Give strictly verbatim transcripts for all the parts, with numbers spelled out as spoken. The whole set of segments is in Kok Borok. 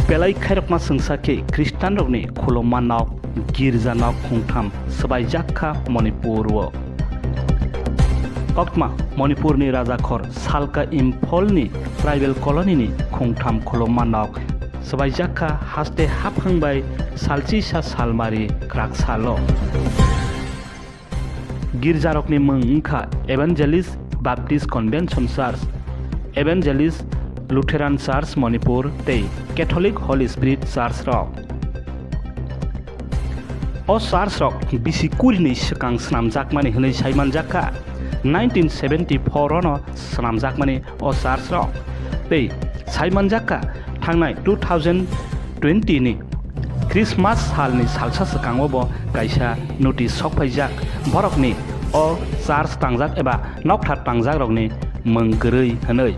Belai khairokma swngsa khe Khristanrokni khulumma nok, girja nok khungtham swbaijak kha Manipur o. Koktma Manipurni rajakhor Salka Imphalni tribal colony ni khungtham khulumma nok swbaijak kha haste haphang bai salchisa salmari kwrak salo. Girjarokni mwng wngkha Evangelist Baptist Convention Church, Evangelist Lutheran Church Manipur tei Catholic Holy Spirit Church rok. O church rok bisi kurinwi swkang swnamjakmani hwnwi saimanjak kha, nineteen seventy-four ono swnamjakmani o church rok tei saimanjak kha thangnai two thousand twenty ni Christmas salni salsa swkango bo kaisa notice sokphaijak borokni o church tangjak eba nokthar tangjakrokni mwng kwrwi hwnwi.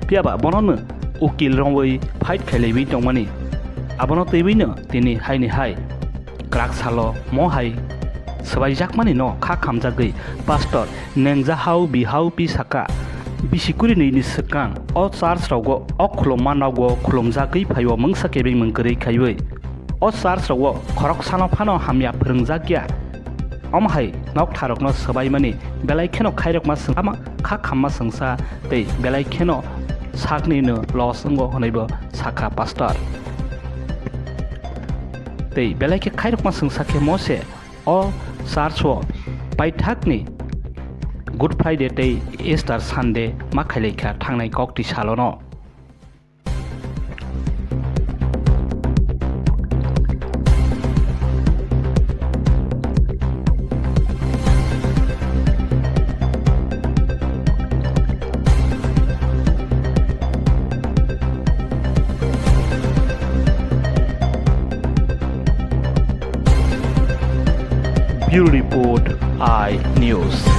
Phiyaba bonono ukil romwi fight khailaiwi tongmani. Abono twiwino tini haini hai kwrak salo mo hai swbaijakmani no kha khamjagwi Pastor Nengjahao Bihao Pi saka, bisi kurinwi ni swkang o church rogo o khulumma nogo khulumjagwi phaio mungsa kebeng mung kwrwi khaiwi. O church rogo khoroksano phano hamya phwrwngjakya. Omo hai noktharokno swbaimani belai kheno khairokma swngsa, kha khamma swngsa tei belai kheno sakni no loss wngo hwnwibo sakha Pastor. Tei belai khe khairokma swngsa khe mo se o church o paithakni Good Friday tei Easter Sunday ma khailaikha thangnai kokti salono. Bureau Report, I News.